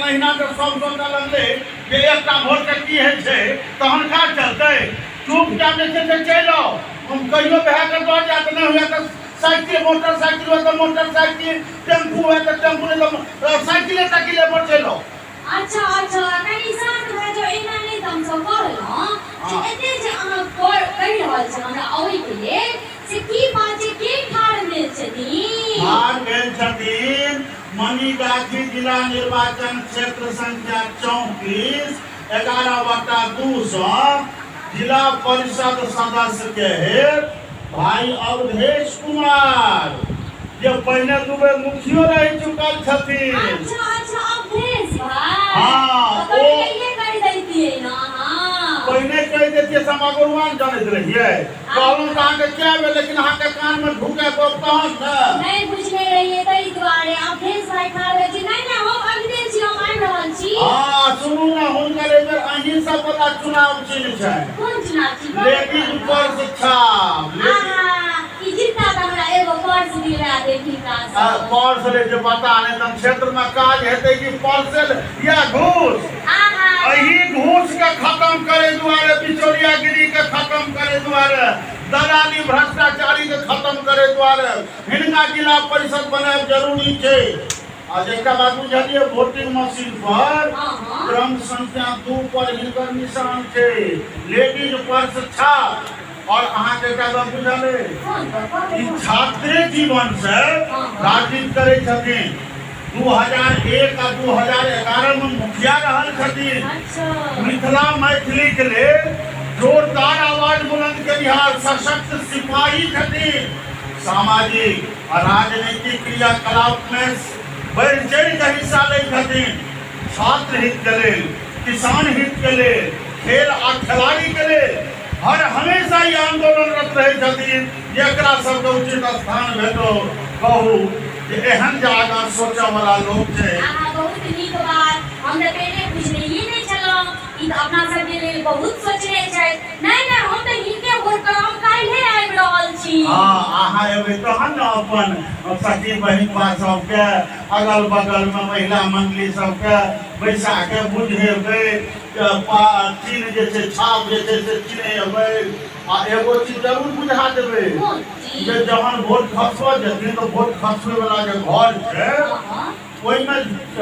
महीना के सब सोचऽ लगलै जे एकटा वोटके की होइ छै, तहन काज चलतै। चुपचाप जे छै से चलि आउ। हम कहियो भए कऽ दऽ जायत, नहि हुए तऽ साइकिल, मोटरसाइकिल हुए तऽ मोटरसाइकिल, टेम्पू हुए तऽ टेम्पू, नहि तऽ साइकिले ताइकिले पर चलि आउ। अच्छा अच्छा, कनि शान्त भए जाउ। एना नहि तऽ हमसभ कहलहुँ जे एते जे अहाँ कहि रहल छी हमरा अबैके लेल, से की बात छै? के ठाढ़ भेल छथिन? ठाढ़ भेल छथिन मनीगाछी जिला निर्वाचन क्षेत्र संख्या 34 11/2 सँ जिला परिषद सदस्य के हेड भाई अवधेश कुमार, जे पहिने दू बेर मुखियो रहि चुकल छथिन। अच्छा अच्छा, अवधेश भाई। हाँ, तऽ ओ पहिने कहि दैतियै ने अहाँ। पहिने कहि दैतियै से हम अगुरवान जनैत रहियै। कहलहुँ तऽ अहाँके कए बेर, लेकिन अहाँके कानमे ढुके गप तहन ने। नहि बुझने रहियै, ताहि दुआरे। अवधेश भाई ठाढ़ भेल छी। नहि नहि, हम अबिते छी, हम आबि रहल छी। हँ, सुनू ने, हुनकर एहि बेर अहीं सब वाला चुनाव चिन्ह छनि। कोन चुनाव चिन्ह? लेडीज पर्स छाप। आहा, ई जितना तऽ हमरा एगो पर्स दिला देथिन का? पर्स ले जे पता नहि तहन क्षेत्रमे काज हेतै कि पर्स या घूस। आहा। एहि घूस के खत्म करे दुआरे, बिचौलियागिरी के खत्म करे दुआरे, दलाली भ्रष्टाचारी के खत्म करे दुआरे हिनका जिला परिषद बनायब जरूरी छै। आ एकटा बात बुझलियै? वोटिंग मशीन पर हाँ हाँ क्रम संख्या 2 पर हिनकर निशान छै, लेडीज पर्स छाप। और अहाँके एकटा गप बुझल अइ? कोन गप? ई छात्रे जीवन से हाँ। राजनीति करै छथिन। 2001 आ 2011 में मुखिया रहल छथिन। मिथिला मैथिली के लेल जोरदार आवाज बुलंद केनिहार सशक्त सिपाही छथिन। सामाजिक आ राजनीतिक क्रियाकलाप में बढ़ि चढ़ि के हिस्सा लै छथिन। छात्र हित के लेल, किसान हित के लेल, खेल आ खिलाड़ी के लेल हर हमेशा ई आंदोलनरत रहै छथिन जे एकरा सबके उचित स्थान भेटो। कहू जे एहन जे आगाँ सोचऽ वाला लोक छै। आहा, बहुत नीक बात। हम तऽ पहिने बुझनैये नहि छलहुँ। ई तऽ अपना सबके लेल बहुत सोचने छथि। नहि नहि, हम तऽ हिनके वोट करब। हम काल्हे आबि रहल छी। हँ, अहाँ एबै तहन ने अपन सखी बहिनपा सबके, अगल बगलमे महिला मंडली सबके बैसा के बुझेबै, चिन्ह जे छै, छाप जे छै से चिन्हेबै। आ एगो चीज जरूर बुझा देबै कोन चीज? जे जहन वोट खसबऽ जेथिन तऽ वोट खसबै वाला जे घर छै, हँ हँ ओहिमे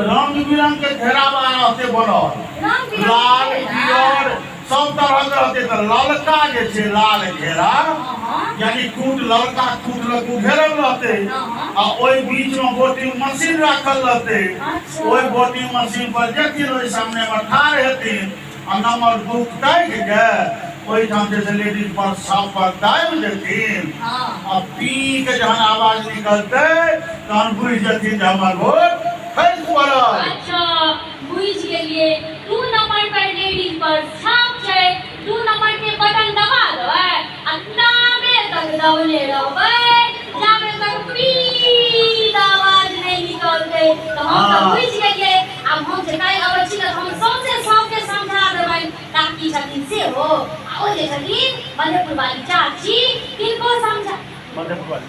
रंग बिरंग के घेरावा रहतै बनल। रंग बिरंग लाल के घेरा? पियर सब तरह के रहतै। तऽ ललका जे छै, लाल घेरा, हँ हँ यानी कूट, ललका कूट लग ओ घेरल रहतै। हँ हँ आ ओहि बीच में वोटिंग मशीन राखल रहतै। ओहि वोटिंग मशीन पर जेथिन, ओहि सामने में ठाढ़ हेथिन आ नंबर 2 ताकि के ओहिठाम जे छै लेडीज पर साफ पर दाबि देथिन। आ पी के जहन आवाज निकलतै तहन बुझि जेथिन जे हमर वोट खसि पड़ल। अच्छा, बुझि गेलियै। 2 नंबर पर लेडीज पर छाप छै, 2 नंबर के बटन दबा देबै आ ताबे तक दबने रहबै जाबे तक पी आवाज नहि निकलतै। तऽ हम तऽ बुझि गेलियै। आब हम जे काल्हि अबै छी तऽ हम सौंसे सबके समझा देबनि। काकी छथिन सेहो आ ओ जे छथिन मधेपुर वाली चाची, तिनको समझा मधेपुर वाली।